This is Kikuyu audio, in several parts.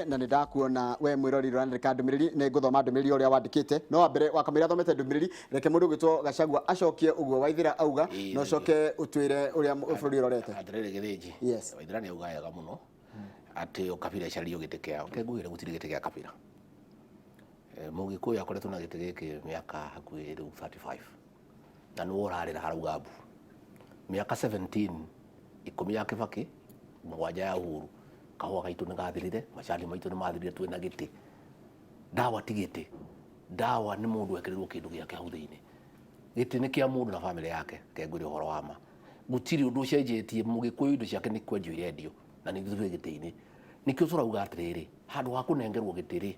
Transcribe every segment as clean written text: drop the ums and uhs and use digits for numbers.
Njoroge, na nĩ ndakuona we mwĩrori ũrandĩka ndũmĩrĩri. Nĩ ngũthoma ndũmĩrĩri ũrĩa wandĩkĩte, no wa mbere wakamũira thomete ndũmĩrĩri, reke mũndũ ũgwĩtwo Gachagua acokie ũguo Waithĩra auga, na ũcoke ũtwĩre ũrĩa bũrũri ũrorete. Atĩrĩrĩ Gĩthĩnji. Yes. Waithĩra nĩ auga wega mũno atĩ o kabira ĩcario gĩtĩ kĩao. Reke ngwĩre gũtirĩ gĩtĩ gĩa kabira. Mũgĩkũyũ akoretwo na gĩtĩ gĩkĩ mĩaka hakuhĩ rĩu 35 na nĩwe ũrarĩra harauga mbu. Mĩaka 17, 10 ya Kĩbakĩ, 7 ya Uhuru, kahũa gaitũ nĩ gathirire, macani maitũ nĩ mathirire twĩna gĩtĩ. Ndawa ti gĩtĩ, ndawa nĩ mũndũ ekĩrĩrwo kĩndũ gĩake hau thĩinĩ. Gĩtĩ nĩ kĩa mũndũ na bamĩrĩ yake, reke ngwĩre ũhoro wa ma. Gũtirĩ ũndũ ũcenjetie, Mũgĩkũyũ indo ciake nĩ kwendio irendio na nĩ ithuĩ twĩ gĩtĩ-inĩ. Nĩkĩo tũrauga atĩrĩrĩ, handũ ha kũnengerwo gĩtĩ rĩ,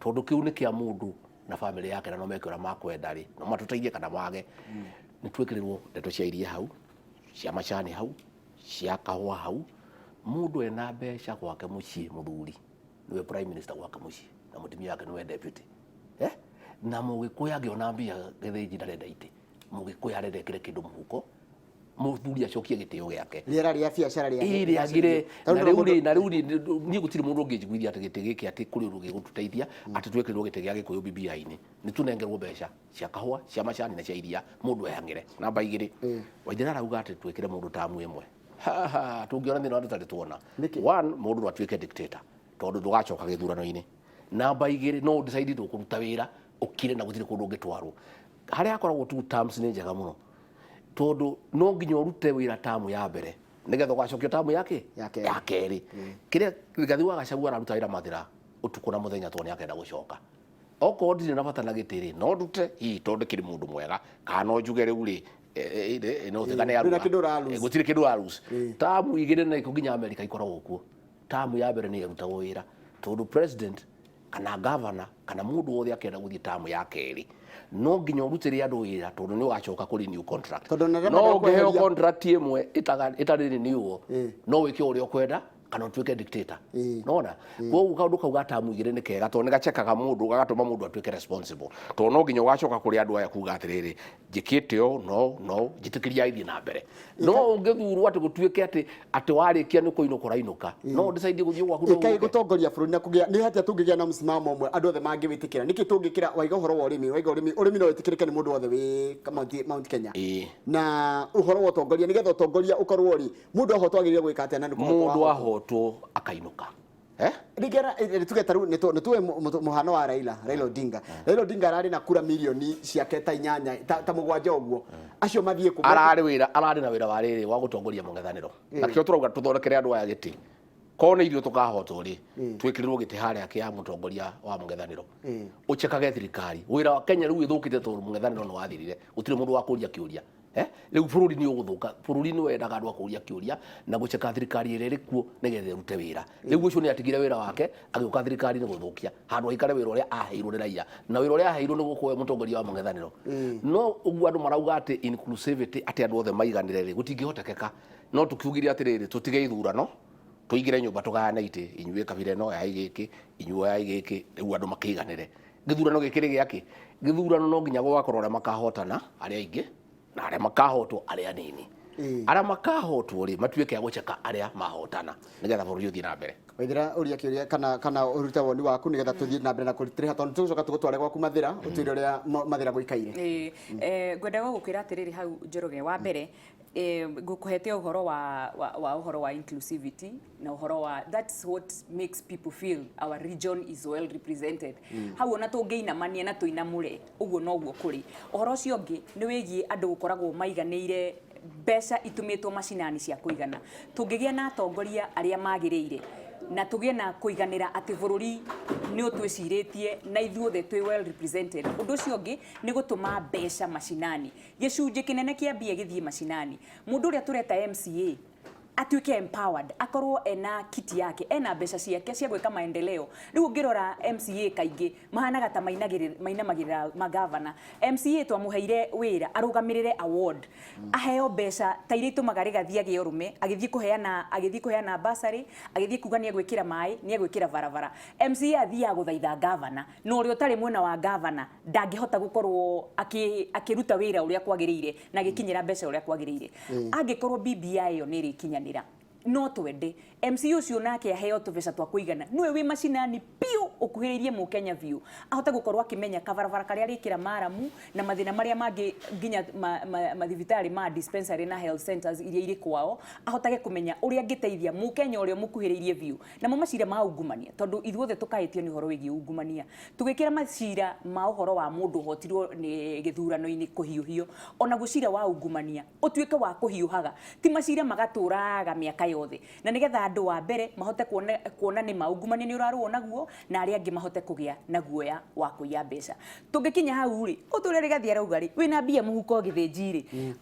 tondũ kĩu nĩ kĩa mũndũ na bamĩrĩ yake na no meke ũrĩa makwenda rĩ, no matũteithie kana mage, nĩ twĩkĩrĩrwo ndeto cia iria hau, cia macani hau, cia kahũa hau. Mũndũ ena mbeca gwake mũciĩ mũthuri nĩwe prime minister gwake mũciĩ na mũtumia wake nĩwe deputy. Eh? Na Mũgĩkũyũ angĩona mbia Gĩthĩnji ndarenda itĩ, Mũgĩkũyũ arenda ekĩre kĩndũ mũhuko, mũthuri acokie gĩtĩo gĩake. Rĩera rĩa biacara rĩa Ĩĩ rĩagĩre. Na rĩu rĩ, na rĩu rĩ, niĩ gũtirĩ mũndũ ũngĩnjiguithia atĩ gĩtĩ gĩkĩ atĩ kũrĩ ũndũ gĩgũtũteithia atĩ twekĩrĩrwo gĩtĩ gĩa Gĩkũyũ BBI-inĩ. Nĩ tũnengerwo mbeca cia kahũa, cia macani na cia iria, mũndũ ehang'ĩre. Namba igĩrĩ, Waithera arauga atĩ twĩkĩre mũndũ tamu ĩmwe. Haha, tũngĩona thĩna tũtarĩ tuona. Nĩkĩ? One, mũndũ no atuĩke dictator tondũ ndũgacoka gĩthurano-inĩ. Namba igĩrĩ, no ũdecide ndũkũruta wĩra, ũkire na gũtirĩ kũndũ ũngĩtwarwo. Harĩa hakoragwo two terms nĩ njega mũno tondũ no nginya ũrute wĩra tamu ya mbere nĩgetha ũgacokio tamu ya kĩ? Ya kerĩ. Ya kerĩ. Kĩrĩa Rigathi wa Gachagua araruta wĩra Mathĩra ũtukũ na mũthenya tondũ nĩ akenda gũcoka. Okorwo ndirĩ na bata na gĩtĩ rĩ, no ndute hihi tondũ ndĩkĩrĩ mũndũ mwega, kana no njuge rĩu rĩ, no ũtuĩka nĩ Ndũrĩ na arua. kĩndũ ũra lose. Gũtirĩ kĩndũ ũra lose. Tamu igĩrĩ na ikũ nginya Amerika ikoragwo kuo. Tamu ya mbere nĩyo ĩrutagwo wĩra tondũ president kana governor kana mũndũ wothe akĩenda gũthiĩ tamu ya kerĩ no nginya ũrutĩre andũ wĩra tondũ nĩ ũgacoka kũ renew contract. Tondũ na arĩa No marenda ũngĩheo kweheria- contract ĩmwe ĩtarĩ renewal, no wĩke ũrĩa ũkwenda kana ũtuĩke dictator. Nona koguo kaũndũ kau ga tamu igĩrĩ nĩ kega tondũ nĩ gachekaga mũndũ, gagatũma mũndũ atuĩke responsible, tondũ no nginya ũgacoka kũrĩ andũ aya kuga atĩrĩrĩ, njĩkĩte ũũ no no njĩtĩkĩria ithiĩ na mbere. No ũngĩthurwo atĩ gũtuĩke atĩ atĩ warĩkia nĩ kũinũka ũrainũka, no ũdecide gũthiĩ gwaku na Ĩkai ũhurũke. Gũtongoria bũrũri na kũgĩa nĩ atĩa tũngĩgĩa na msimamo ũmwe andũ othe mangĩwĩtĩkĩra? Nĩkĩ tũngĩkĩra waiga ũhoro wa ũrĩmi, waiga ũrĩmi, ũrĩmi no wĩtĩkĩrĩke nĩ mũndũ wothe wĩ Mount Kenya. Na ũhoro wa ũtongoria, nĩgetha ũtongoria ũkorwo rĩ, mũndũ ahotwo agĩrĩire gwĩka atĩa na nĩ kũhotwo Mũndũ ahotwo? Ahotwo akainũka. Eh? Rĩngĩ tuge ta rĩu nĩ tuwe mũhano wa Raila Odinga. Raila Odinga ararĩ na kura mirioni ciake ta 8, ta 7 ũguo. Acio mathiĩ kũ? Ararĩ wĩra, ararĩ na wĩra wa rĩrĩ wa gũtongoria mũng'ethanĩro. Nakĩo tũrauga tũthondekere andũ aya gĩtĩ. Korwo nĩ ithuĩ tũkahotwo rĩ, twĩkĩrĩrwo gĩtĩ harĩa kĩa mũtongoria wa mũng'ethanĩro. Ũchekage thirikari. Wĩra wa Kenya rĩu ĩthũkĩte tondũ mũng'ethanĩro nĩ wathirire. Gũtirĩ mũndũ wa kũria kĩũria. Rĩu bũrũri nĩ ũgũthũka. Bũrũri nĩ wendaga andũ a kũria kĩũria na gũcheka thirikari ĩrĩa ĩrĩ kuo nĩgetha ĩrute wĩra. Rĩu ũcio nĩ atigire wĩra wake agĩũka thirikari-inĩ gũthũkia. Handũ aikare wĩra ũrĩa aheirwo nĩ raia. Na wĩra ũrĩa aheirwo nĩ gũkorwo e mũtongoria wa mũng'ethanĩro. No ũguo andũ marauga atĩ inclusivity, atĩ andũ othe maiganĩre rĩ, gũtingĩhotekeka. No tũkiugire atĩrĩrĩ, tũtige ithurano, tũingĩre nyũmba tũgayane itĩ, inyuĩ kabira ĩno oyai gĩkĩ, inyuĩ oyai gĩkĩ, rĩu andũ makĩiganĩre. Gĩthurano gĩkĩrĩ gĩakĩ? Gĩthurano no nginya gũgakorwo arĩa makahotana arĩa aingĩ na arĩa makahotwo arĩa anini. Arĩa makahotwo rĩ, matuĩke a gũcheka arĩa mahotana nĩgetha bũrũri ũthiĩ na mbere. Waithera, ũria kĩũria kana ũrute woni waku nĩgetha tũthiĩ na mbere na kũritĩrĩha tondũ tũgũcoka tũgũtware gwaku Mathĩra, ũtwĩre ũrĩa Mathĩra gũikaire. Ĩĩ, ngwendaga gũkwĩra atĩrĩrĩ hau Njoroge, wa mbere ngũkũhete ũhoro wa ũhoro wa inclusivity na ũhoro wa that's what makes people feel our region is well represented. Hau ona tũngĩinamania na tũinamũre ũguo noguo kũrĩ. Ũhoro ũcio ũngĩ nĩ wĩgiĩ andũ gũkoragwo maiganĩire mbeca itumĩtwo macinani cia kũigana. Tũngĩgĩa na atongoria arĩa magĩrĩire na tũgĩe na kũiganĩra atĩ bũrũri nĩ ũtwĩcirĩtie na ithuothe twĩ well represented. Ũndũ ũcio ũngĩ nĩ gũtũma mbeca macinani. Gĩcunjĩ kĩnene kĩa mbia gĩthiĩ macinani. Mũndũ ũrĩa tũreta MCA atuĩke empowered, akorwo ena kiti yake, ena mbeca ciake cia gwĩka maendeleo. Rĩu ũngĩrora MCA kaingĩ mahanaga ta mainamagĩrĩra magavana. MCA twamũheire wĩra arũgamĩrĩre award, aheo mbeca ta iria itũmaga Rigathi agĩe ũrũme, agĩthiĩ kũheana bursary, agĩthiĩ kuga nĩ egwĩkĩra maĩ, nĩ egwĩkĩra barabara. MCA athiaga gũthaitha gavana, na ũrĩa ũtarĩ mwena wa gavana ndangĩhota gũkorwo akĩruta wĩra ũrĩa kwagĩrĩire na agĩkinyĩra mbeca ũrĩa kwagĩrĩire. Angĩkorwo BBI ĩyo nĩ ĩrĩkinyanĩra, No twende MC ũcio nake aheo tũbeca twa kũigana, nĩwe wĩ macinani biũ, ũkuhĩrĩirie mũkenya biũ, ahote gũkorwo akĩmenya kabarabara karĩa arĩkĩra maramu na mathĩna marĩa mangĩ nginya mathibitarĩ ma dispensary na health centers iria irĩ kwao, ahotage kũmenya ũrĩa angĩteithia mũkenya ũrĩa ũmũkuhĩrĩirie biũ. Namo macira ma ungumania, tondũ ithuothe tũkahĩtio nĩ ũhoro wĩgiĩ ungumania, tũgĩkĩra macira ma ũhoro wa mũndũ ũhotirwo nĩ gĩthurano-inĩ kũhiũhio, onaguo cira wa ungumania ũtuĩke wa kũhiũhaga, ti macira magatũraga mĩaka yothe, na nĩgetha andũ wa mbere mahote kuona nĩ ma ungumania nĩ ũrarũo naguo, na arĩa angĩ mahote kũgĩa na guoya wa kũiya mbeca. Tũngĩkinya hau rĩ, ũtũrĩa Rigathi arauga rĩ, wĩna mbia mũhuko Gĩthĩnji rĩ,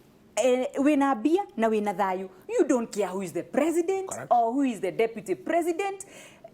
wĩna mbia na wĩna thayũ, you don't care who is the president. Correct. Or who is the deputy president.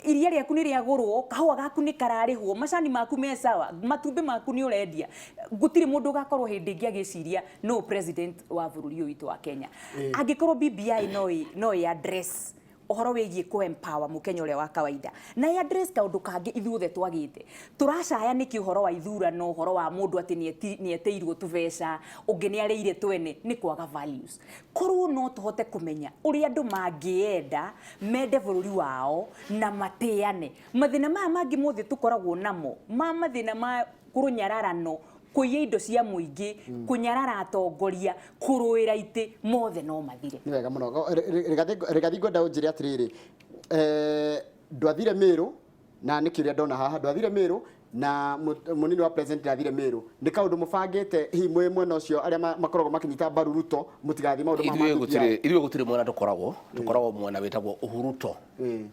Iria rĩaku nĩ rĩagũrwo, kahũa gaku nĩ kararĩhwo, macani maku me sawa, matumbĩ maku nĩ ũrendia, gũtirĩ mũndũ ũgakorwo hĩndĩ ĩngĩ agĩciria no president wa bũrũri ũyũ witũ wa Kenya. Angĩkorwo BBI no ĩ address ũhoro wĩgiĩ kũ empower mũkenya ũrĩa wa kawaida na ĩ address kaũndũ kangĩ ithuothe twagĩte tũracaya nĩkĩ, ũhoro wa ithurano, ũhoro wa mũndũ atĩ nĩetĩirwo tũbeca, ũngĩ nĩ arĩire twene, nĩ kwaga values. Korwo no tũhote kũmenya ũrĩa andũ mangĩenda mende bũrũri wao na matĩane, mathĩna maya mangĩ mothe tũkoragwo namo ma mathĩna ma kũrũnyararano, kũiya indo cia mũingĩ, kũnyarara atongoria, kũrũĩra itĩ, mothe no mathire. Nĩ wega mũno. Rigathi, ngwenda ũnjĩre atĩrĩrĩ, ndwathire Meru na nĩ kĩũria ndona haha, ndwathire Meru na mũnini wa president ndathire Meru, nĩ kaũndũ mũbangĩte hihi mwĩ mwena ũcio arĩa makoragwo makĩnyita mbaru Ruto mũtigathiĩ maũndũ ma Ithuĩ ma gũtirĩ, ithuĩ gũtirĩ mwena tũkoragwo mwena wĩtagwo Uhuruto.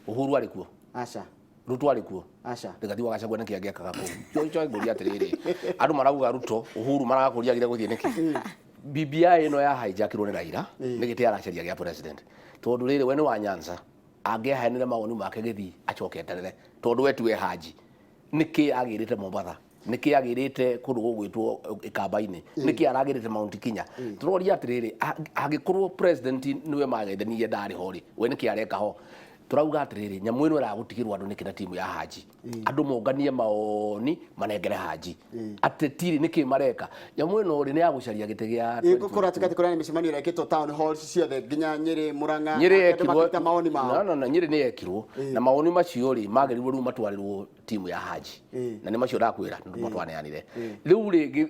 Uhuru arĩ kuo? Aca. Ruto arĩ kuo? Aca. Rigathi wa Gachagua nĩkĩ angĩakaga kũu? Kĩo ngũria atĩrĩrĩ, andũ marauga Ruto, Uhuru marakũria agire gũthiĩ nĩkĩ? BBI ĩno ya hijackirwo nĩ Raila nĩ gĩtĩ aracaria gĩa president, tondũ rĩrĩ we nĩ wa Nyanza, angĩaheanire mawoni make gĩthii acoke eterere, tondũ we tiwe Haji. Nĩkĩ agĩrĩte Mombatha? Nĩkĩ agĩrĩte kũndũ gũgwĩtwo Ikamba-inĩ? Nĩkĩ aragĩrĩte Mount Kenya? Tũroria atĩrĩrĩ, angĩkorwo president nĩwe mageithanirie ndarĩ ho rĩ, we nĩkĩ areka ho? Tũrauga atĩrĩrĩ, nyamũ ĩno ĩragũtigĩrwo andũ nĩkĩ na timu ya Haji? Andũ monganie maoni manengere Haji. Ateti rĩ, nĩkĩ mareka nyamũ ĩno rĩ? Nĩ ya gũcaria gĩtĩ gĩa Kũratuĩka atĩ kũrĩa nĩ mĩcemanio ĩrekĩtwo town hall ciothe nginya Nyĩrĩ, Murang'a, Nyĩrĩ andũ yekirwo makĩruta mawoni mao. No, Nyĩrĩ nĩ yekirwo na mawoni macio rĩ, magĩrĩirwo rĩu matwarĩrwo timu ya Haji, na nĩ macio ndakwĩra nĩ twaneanire. Rĩu rĩngĩ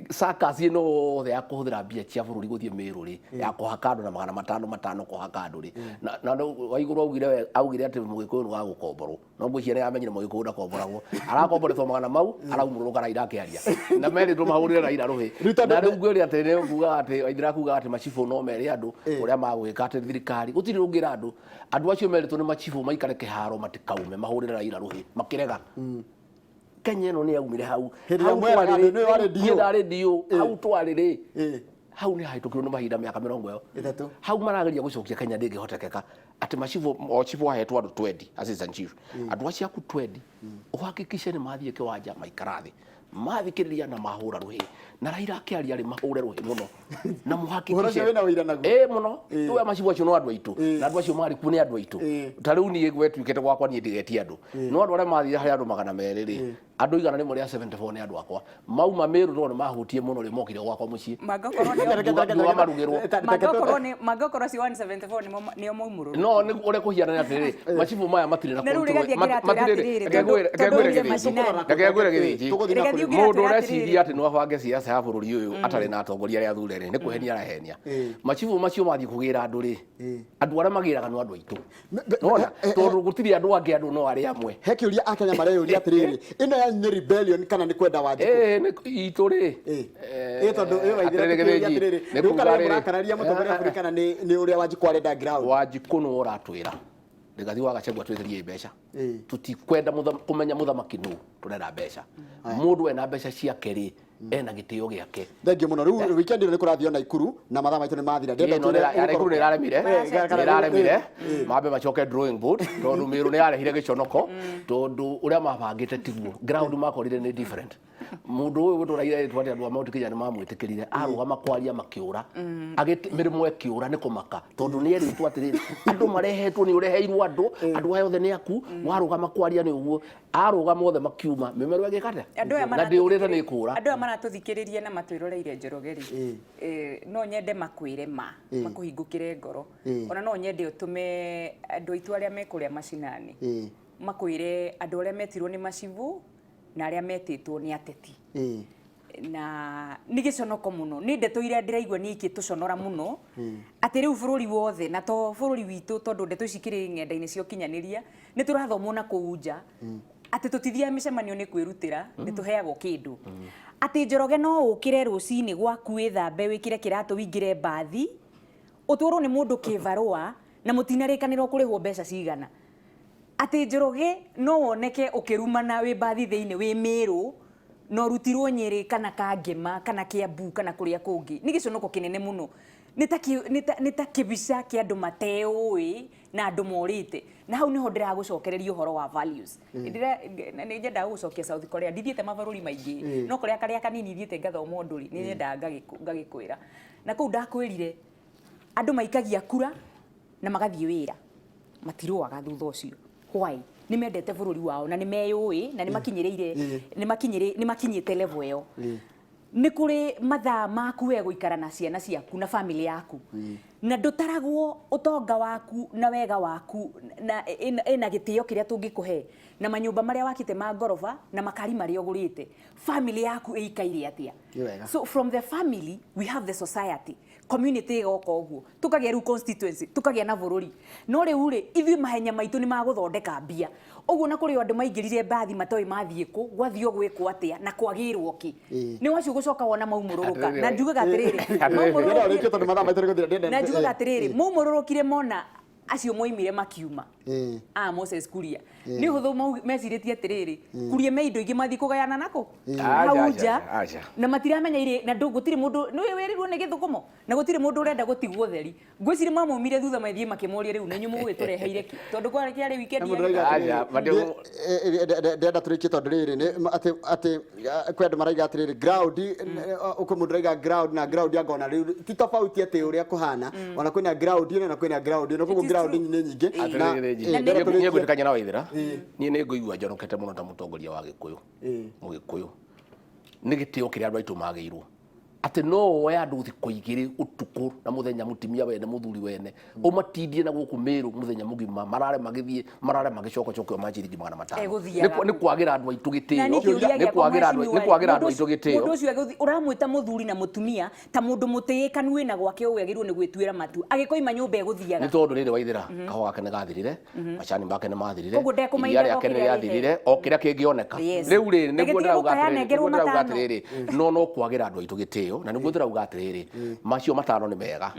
circus ĩno yothe ya kũhũthĩra mbia cia bũrũri gũthiĩ Mĩrũ rĩ, ya kũhaka andũ na 500 500 kũhaka andũ rĩ, na Waigũrũ augire atĩ Mũgĩkũyũ nĩ wa gũkomborwo, no ngwĩciria nĩ amenyire Mũgĩkũyũ ndakomboragwo. Arakomboretwo magana mau araumũrũrũka Raila akĩaria na merĩtwo mahũrĩre Raila rũhĩ. Rĩu tondũ- Na rĩu ngwĩre atĩ nĩ kuga atĩ Waithera kuga atĩ macibũ no mere andũ ũrĩa magwĩka, atĩ thirikari gũtirĩ ũngĩra andũ. Andũ acio merĩtwo nĩ macibũ maikare kĩharo matikaume mahũrĩre Raila rũhĩ, makĩrega. Kenya ĩno nĩ yaumire hau. Hĩndĩ ĩrĩa Hau mweraga twarĩ andũ nĩwe warĩ rĩ, DO. niĩ ndarĩ DO. Hau twarĩ rĩ, hau nĩ hahĩtũkirwo nĩ mahinda mĩaka mĩrongo ĩyo 30. Hau marageria gũcokia Kenya ndĩngĩhotekeka atĩ macibũ, o cibũ ahetwo andũ 20, assistant chief, andũ acio aku 20 ũhakikishe nĩ mathiĩ kĩwanja, maikara thĩ, mathikĩrĩria na mahũra rũhĩ na Raila akĩaria rĩ, mahũre rũhĩ mũno na Ũhoro ũcio wĩna ũira naguo? Ĩ mũno. Rĩu macibũ acio no andũ aitũ, na andũ acio marĩ kuo nĩ andũ aitũ. Ta rĩu niĩ gwetwĩkĩte gwakwa, niĩ ndigetie andũ, no andũ arĩa mathire harĩ andũ 200 rĩ, andũ 174 nĩ andũ akwa mauma Mĩrũ, tondũ nĩ mahutie mũno rĩ, mokire gwakwa mũciĩ. Mangĩkorwo nĩo Ngiuga marugĩrwo. Mangĩkorwo acio 174 nĩo maumũrũrũ. No nĩ ũrĩa kũhiana nĩ atĩrĩrĩ, macibũ maya matirĩ na Na rĩu control. Rigathi akĩratwĩra Matirĩ- atĩrĩrĩ, reke tondũ ngwĩre oire Gĩthĩnji. macinani. Reke ngwĩre Gĩthĩnji. Tũgũthiĩ na Rigathi kũrĩ- ũngĩratwĩra Mũndũ atĩrĩrĩ. ũreciria atĩ no abange siasa ya bũrũri ũyũ atarĩ na atongoria arĩa athure rĩ, nĩ kũhenia arahenia. Macibũ macio mathiĩ kũgĩra andũ rĩ, andũ arĩa magĩraga no andũ aitũ nona, tondũ gũtirĩ andũ angĩ, andũ no arĩa amwe. He kĩũria akenya mareyũria atĩrĩrĩ, ĩno yanyu nĩ rebellion kana nĩ kwenda Wanjikũ? Ĩĩ, nĩ itũ rĩ. Ĩ tondũ ĩ Waithera, atĩrĩrĩ, tũkĩũria Gĩthĩnji, atĩrĩrĩ, nĩ nĩ kuga ũkara rĩrĩ. mũrakararia mũtongoria wa bũrũri kana nĩ ũrĩa Wanjikũ arenda ground? Wanjikũ nĩwe ũratwĩra Rigathi wa Gachagua twĩtĩrie mbeca. Tutikwenda kũmenya mũthamaki nũ, tũrenda mbeca. Mũndũ ena mbeca ciake rĩ, ena gĩtĩo gĩake. Thengiũ mũno. Rĩu weekend ĩno nĩ kũrathiĩ Naikuru na mathaa maitũ nĩ mathira. Ndĩrenda Ĩno ũtwĩre ya Naikuru nĩ ĩraremire. Nĩ ĩraremire. Eh. Mambe macoke drawing board, tondũ Mĩrũ nĩ yarehire gĩconoko, tondũ ũrĩa mabangĩte tiguo ground makorire nĩ different. Mũndũ ũyũ wĩtũraire rĩtwa rĩa andũ a Mount Kenya nĩ mamwĩtĩkĩrire, arũgama kwaria makĩũra, mĩrĩmo ĩkĩũra nĩ kũmaka, tondũ nĩ erĩtwo atĩrĩrĩ, andũ marehetwo nĩ ũreheirwo andũ, andũ aya othe nĩ aku, warũgama kwaria nĩ ũguo, arũgama othe makiuma, mĩmero ĩgĩka atĩa? Andũ aya Na ndĩũrĩte nĩ kũra. Andũ aya maratũthikĩrĩria na matwĩroreire, Njoroge rĩ, no nyende makwĩre ma makũhingũkĩre ngoro. Ona no nyende ũtũme andũ aitũ arĩa me kũrĩa macinani makwĩre andũ arĩa metirwo nĩ macibũ na arĩa metĩtwo nĩ ateti. Na nĩ gĩconoko mũno, nĩ ndeto iria ndĩraigua nĩ ikĩtũconora mũno, atĩ rĩu bũrũri wothe, na to bũrũri witũ, tondũ ndeto ici ikĩrĩ ng'enda-inĩ cia ũkinyanĩria, nĩ tũrathomwo na kũu nja atĩ tũtithiaga mĩcemanio nĩ kwĩrutĩra, nĩ tũheagwo kĩndũ, atĩ Njoroge no ũkĩre rũcinĩ gwaku, wĩthambe, wĩkĩre kĩratũ, wĩingĩre mbathi, ũtwarwo nĩ mũndũ kĩbarũa na mũtinarĩkanĩrwo kũrĩhwo mbeca cigana, atĩ Njoroge no woneke ũkĩrumana wĩ mbathi thĩinĩ wĩ Mĩrũ na ũrutirwo Nyĩrĩ kana Kangema kana Kĩambu kana kũrĩa kũngĩ. Nĩ gĩconoko kĩnene mũno, nĩ ta kĩbica kĩa andũ mateũĩ na andũ morĩte. Na hau nĩho ndĩragũcokereria ũhoro wa values. Na nĩ nyendaga gũgũcokia South Korea. Ndithiĩte mabũrũri maingĩ, no kũrĩa karĩa kanini thiĩte ngathoma ũndũ rĩ, nĩ nyendaga ngagĩkwĩra. Na kũu ndakwĩrire andũ maikagia kura na magathiĩ wĩra, matirũaga thutha ũcio. Why? Nĩ mendete bũrũri wao na nĩ meyũĩ na nĩ makinyĩrĩire, nĩ makinyĩte level ĩyo. Nĩ kũrĩ mathaa maku we gũikara na ciana ciaku na family yaku, na ndũtaragwo ũtonga waku na wega waku na ĩna gĩtĩo kĩrĩa tũngĩkũhe na manyũmba marĩa wakĩte ma ngoroba na makari marĩa ũgũrĩte. Family yaku ĩikaire atĩa? Nĩ wega. So from the family we have the society, community ĩgoka ũguo, tũkagĩa rĩu constituency, tũkagĩa na bũrũri. No rĩu rĩ, ithuĩ mahenya maitũ nĩ magũthondeka mbia ũguo, na kũrĩ o andũ maingĩrire mbathi matoĩ mathiĩ kũ, gwathiĩ gwĩkwo atĩa na kwagĩrwo kĩ. Nĩ wacio gũcoka wona maumũrũrũka, na njugaga atĩrĩrĩ, Ndĩrenda ũrĩkie tondũ mathaa maitũ nĩ gũthira. Ndĩrenda na njugaga atĩrĩrĩ, maumũrũrũkire mona acio moimire makiuma a Moses Kuria nĩ ũhũthũ, mecirĩtie atĩrĩrĩ, Kuria me indo ingĩ mathiĩ kũgayana nako hau Aja, nja. Aja, aja. Na matiramenya irĩ na gũtirĩ mũndũ nĩ wĩrirwo nĩ gĩthũkũmo na gũtirĩ mũndũ ũrenda gũtigwo theri. Ngwĩciria mamaumire thutha mathiĩ makĩmoria, rĩu nĩ mũgũgĩtũreheire kĩ? Tondũ kwarĩ kĩarĩ weekend Mũndũ ya arauga Aja, atĩrĩrĩ, ndĩrenda tũrĩkie tondũ rĩrĩ nĩ atĩ kwĩ andũ maraiga atĩrĩrĩ ground, kwĩ mũndũ ũraiga ground na ground anga ona rĩu ti tofauti atĩ ũrĩa kũhana, ona kwĩna ground ĩno na kwĩna ground ĩno, koguo It is ground true. nĩ nyingĩ na Atĩrĩrĩ, ndĩrenda niĩ tũrĩkie. ngwĩtĩkania na Waithera. Niĩ nĩ ngũigua njonokete mũno ta mũtongoria wa Gĩkũyũ, Mũgĩkũyũ, nĩ gĩtĩo kĩrĩa andũ aitũ magĩirwo, atĩ no woe andũ thikũ 2 ũtukũ na mũthenya, mũtimia wene, mũthuri wene, ũmatindie na gũkũ Mĩrũ mũthenya mũgima, marare magĩthiĩ, marare magĩcoka cokio ma ciringi 500. Egũthiaga Nĩ kwagĩra andũ aitũ Na gĩtĩo. nĩ kĩũria Nĩ gĩakwa, kwagĩra andũ mheshimiwa, nĩ kwagĩra andũ mũndũ aitũ gĩtĩo. Mũndũ ũcio ũramwĩta mũthuri na mũtumia ta mũndũ mũtĩĩkanu wĩna gwake ũũ agĩrĩirwo nĩ gwĩtuĩra matua, agĩkoima nyũmba egũthiaga. Nĩ tondũ rĩrĩ, Waithera, kahũa gake nĩ gathirire, macani make nĩ mathirire, Koguo ndekũmainda iria rĩake o nĩ kĩrĩa rĩathirire, o kĩrĩa kĩngĩoneka. Yes. Rĩu rĩ, Na nĩguo gĩtige ndĩrauga gũkaya atĩrĩrĩ, nengerwo nĩguo ndĩrauga matano. atĩrĩrĩ, no kwagĩra andũ aitũ gĩtĩo, na nĩguo ndĩrauga atĩrĩrĩ, macio matano nĩ mega.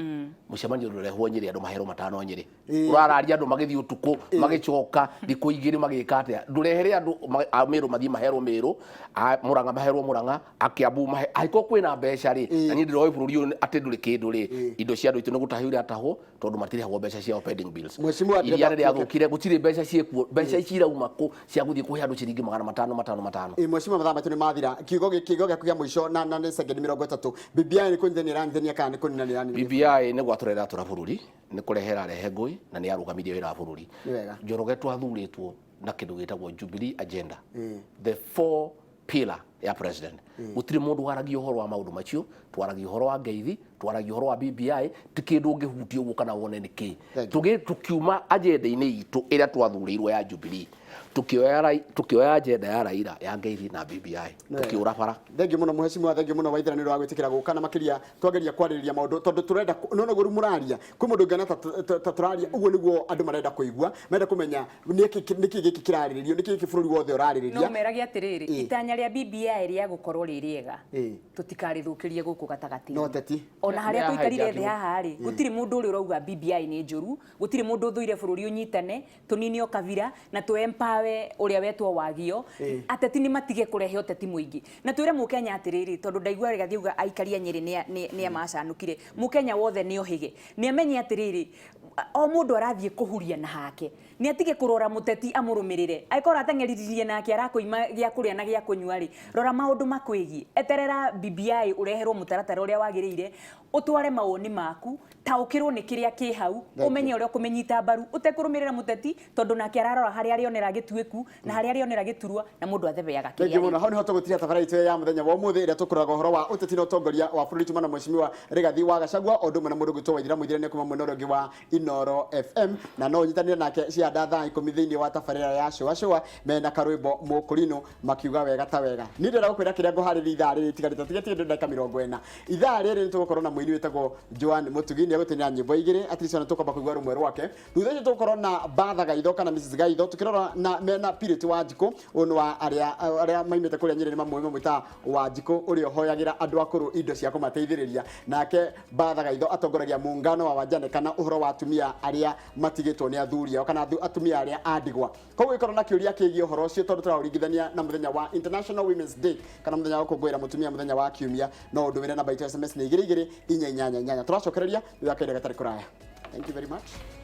Mũcemanio ndũrehwo Nyĩrĩ andũ maherwo matano Nyĩrĩ. Ũrararia andũ magĩthiĩ ũtukũ magĩcoka thikũ 2 magĩka atĩa? Ndũrehere andũ a Mĩrũ mathiĩ maherwo Mĩrũ, a Mũrang'a maherwo Mũrang'a, a Kĩambu mahe, angĩkorwo kwĩna mbeca rĩ, na niĩ ndĩroĩ bũrũri ũyũ atĩ ndũrĩ kĩndũ rĩ, indo cia andũ aitũ nĩ gũtahio iratahwo tondũ matirĩhagwo mbeca ciao, pending bills. Mheshimiwa, Iria ndĩrenda rĩrĩa rĩathũkire, gũtirĩ mbeca ciĩkuo. Mbeca ici irauma kũ cia gũthiĩ kũhe andũ ciringi 500 matano matano? Mheshimiwa, mathaa maitũ nĩ mathira. Kiugo gĩkĩ, kiugo gĩaku kĩa mũico na nĩ sekendi 30. BBI nĩ kũnyitithania ĩranyitithania kana nĩ kũninania ĩraninania? BBI nĩ gwatũra ĩratũra bũrũri, nĩ kũrehe ĩrarehe ngũĩ na nĩ yarũgamirie wĩra wa bũrũri. Nĩ wega. Njoroge, twathurĩtwo na kĩndũ gĩtagwo Jubilee Agenda, the four pillar ya president. Gũtirĩ mũndũ waragia ũhoro wa maũndũ macio. Twaragia ũhoro wa ngeithi, twaragia ũhoro wa BBI, ti kĩndũ ũngĩhutia ũguo kana wone nĩ kĩ. Thank you. Tũkiuma agenda-inĩ itũ ĩrĩa twathurĩirwo ya Jubilee, tukĩoya agenda ya Raila ya ngeithi na BBI, tũkĩũra bara. Thengiũ mũno mheshimiwa, thengiũ mũno Waithera nĩ ũndũ wa gwĩtĩkĩra gũka, na makĩria twageria kwarĩrĩria maũndũ tondũ tũrenda no noguo rĩu mũraria kwĩ mũndũ ũngĩona ta tũraria ũguo nĩguo andũ marenda kũigua, marenda kũmenya nĩkĩ gĩkĩ kĩrarĩrĩrio, nĩkĩ gĩkĩ bũrũri wothe No ũrarĩrĩria. merage atĩrĩrĩ, itanya rĩa BBI rĩa gũkorwo rĩ rĩega, tũtikarĩthũkĩrie gũkũ gatagatĩ. No teti. Ona harĩa Nĩ tũikarire thĩ hijackirwo. haha rĩ, gũtirĩ mũndũ ũrĩa ũrauga BBI nĩ njũru, gũtirĩ mũndũ ũthũire bũrũri ũnyitane, tũnine ũkabira na tũ empower ũrĩa wetwo wagio. Ateti nĩ matige kũrehe ũteti mũingĩ, na twĩre mũkenya atĩrĩrĩ, tondũ ndaigua Rigathi auga aikari a Nyĩrĩ nĩ macanũkire. Mũkenya wothe nĩ ohĩge, nĩ amenye atĩrĩrĩ, o mũndũ arathiĩ kũhuria na hake. Nĩ atige kũrora mũteti amũrũmĩrĩre. Angĩkorwo arateng'eriririe nake arakũima gĩa kũrĩa na gĩa kũnyua rĩ, rora maũndũ makwĩgiĩ. Eterera BBI ũreherwo mũtaratara ũrĩa wagĩrĩire, ũtware mawoni maku, taũkĩrwo nĩ kĩrĩa kĩ hau, ũmenye ũrĩa ũkũmĩnyita mbaru, ũtekũrũmĩrĩra mũteti, tondũ nake ararora harĩa arĩonera gĩtuĩku na harĩa arĩonera gĩturwa, na mũndũ athebeaga kĩrĩa Thengiũ mũno. arĩ. Hau niho tũgũtiria tabarĩra itũ ya mũthenya wa ũmũthĩ, ĩrĩa tũkũroraga ũhoro wa ũteti na ũtongoria wa bũrũri, tuma na Mheshimiwa Rigathi wa Gachagua, o ũndũ ũmwe na mũndũ ũgwĩtwo Waithira Mũithirania kuma mwena ũrĩa ũngĩ wa Inoro FM. Na no ũnyitanĩre nake Cianda thaa 10 thĩinĩ wa tabarĩra ya Cũa Cũa mena karwĩmbo Mũkũrinũ makiuga wega ta wega. Niĩ ndĩrenda gũkwĩra kĩrĩa ngũharĩria ithaa rĩrĩ itigarĩte, tigetigĩte ndagĩka 40. Ithaa rĩrĩ nĩ tũgũkorwo na mũini wĩtagwo Joan Mũtugi, nĩ egũtũinĩra nyĩmbo igĩrĩ, at least ona tũkwamba kũigua rũmwe rwake. Thutha ũcio tũgũkorwo na Batha Gaitho kana Mrs Gaitho, tũkĩrora na mena Purity Wanjikũ, ũyũ nĩ wa arĩa maimĩte kũrĩa Nyĩrĩ, nĩ mamũĩ, mamwĩtaga Wanjikũ ũrĩa ũhoyagĩra andũ akũrũ indo cia kũmateithĩrĩria. Nake Batha Gaitho atongoragia muungano wa wajane, kana ũhoro wa atumia arĩa matigĩtwo nĩ athuri ao, kana atumia arĩa a ndigwa. Koguo gĩkorwo na kĩũria kĩgiĩ ũhoro ũcio, tondũ tũraũringithania na mũthenya wa International Women's Day, kana mũthenya wa gũkũngũĩra mũtumia mũthenya wa kiumia, no ũndũmĩre namba itũ ya SMS nĩ 2 2 4 8 8. Tũracokereria thutha wa kahinda gatarĩ kũraya. Thank you very much.